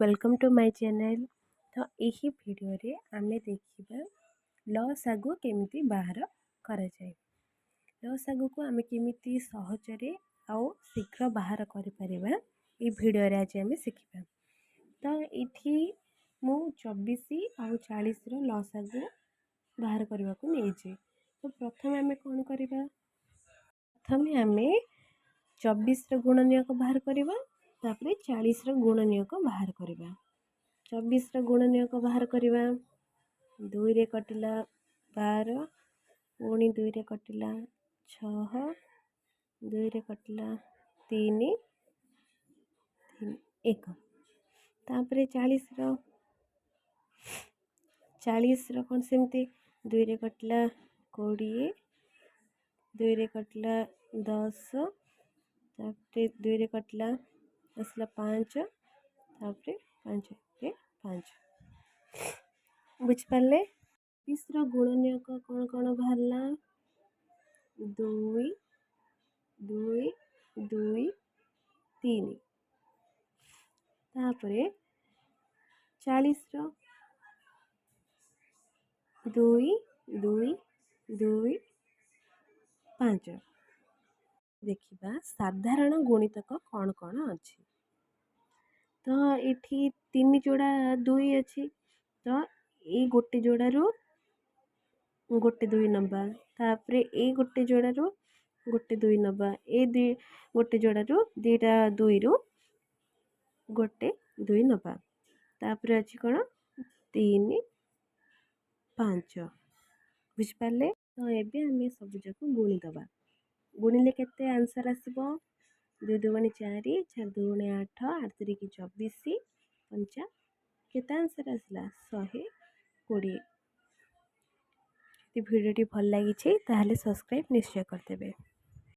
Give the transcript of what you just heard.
Welcome to my channel. ତ ଏହି ଭିଡ଼ିଓରେ ଆମେ ଦେଖିବା ଲସାଗୁ କେମିତି ବାହାର କରାଯାଏ, ଲସାଗୁକୁ ଆମେ କେମିତି ସହଜରେ ଆଉ ଶୀଘ୍ର ବାହାର କରିପାରିବା, ଏଇ ଭିଡ଼ିଓରେ ଆଜି ଆମେ ଶିଖିବା। ତ ଏଇଠି ମୁଁ 24 ଆଉ 40ର ଲସାଗୁ ବାହାର କରିବାକୁ ନେଇଛି। ତ ପ୍ରଥମେ ଆମେ କ'ଣ କରିବା? ପ୍ରଥମେ ଆମେ 24ର ଗୁଣନୀୟକ ବାହାର କରିବା, ତାପରେ 40ର ଗୁଣନୀୟକ ବାହାର କରିବା। 24ର ଗୁଣନୀୟକ ବାହାର କରିବା। 2ରେ କଟିଲା 12, ପୁଣି 2ରେ କଟିଲା 6, 2ରେ କଟିଲା 3, 3, 1। ତାପରେ 40ର କ'ଣ ସେମିତି 2ରେ କଟିଲା 20, 2ରେ କଟିଲା 10, ତାପରେ 2ରେ କଟିଲା ଆସିଲା 5, ତାପରେ 5ରେ 5। ବୁଝିପାରିଲେ? 24ର ଗୁଣନୀୟକ କ'ଣ କ'ଣ ବାହାରିଲା? 2, 2, 2, 3। ତାପରେ 40ର 2, 2, 2, 5। ଦେଖିବା ସାଧାରଣ ଗୁଣିତକ କ'ଣ କ'ଣ ଅଛି। ତ ଏଠି 3 ଯୋଡ଼ା 2 ଅଛି, ତ ଏଇ ଗୋଟେ ଯୋଡ଼ାରୁ ଗୋଟେ 2 ନେବା, ତାପରେ ଏଇ ଗୋଟେ ଯୋଡ଼ାରୁ ଗୋଟେ 2 ନେବା, ଏଇ ଦୁଇ ଗୋଟେ ଯୋଡ଼ାରୁ 2ଟା 2ରୁ ଗୋଟେ 2 ନେବା। ତାପରେ ଅଛି କ'ଣ? 3, 5। ବୁଝିପାରିଲେ? ତ ଏବେ ଆମେ ସବୁଯାକ ଗୁଣିଦେବା। ଗୁଣିଲେ କେତେ ଆନ୍ସର୍ ଆସିବ? 2 ଦୁଗୁଣେ 4, 4 ଦୁଗୁଣେ 8, 8 ତିରିକି 24, ପଞ୍ଚା କେତେ ଆନ୍ସର୍ ଆସିଲା? 120। ଯଦି ଭିଡ଼ିଓଟି ଭଲ ଲାଗିଛି, ତାହେଲେ ସବସ୍କ୍ରାଇବ୍ ନିଶ୍ଚୟ କରିଦେବେ।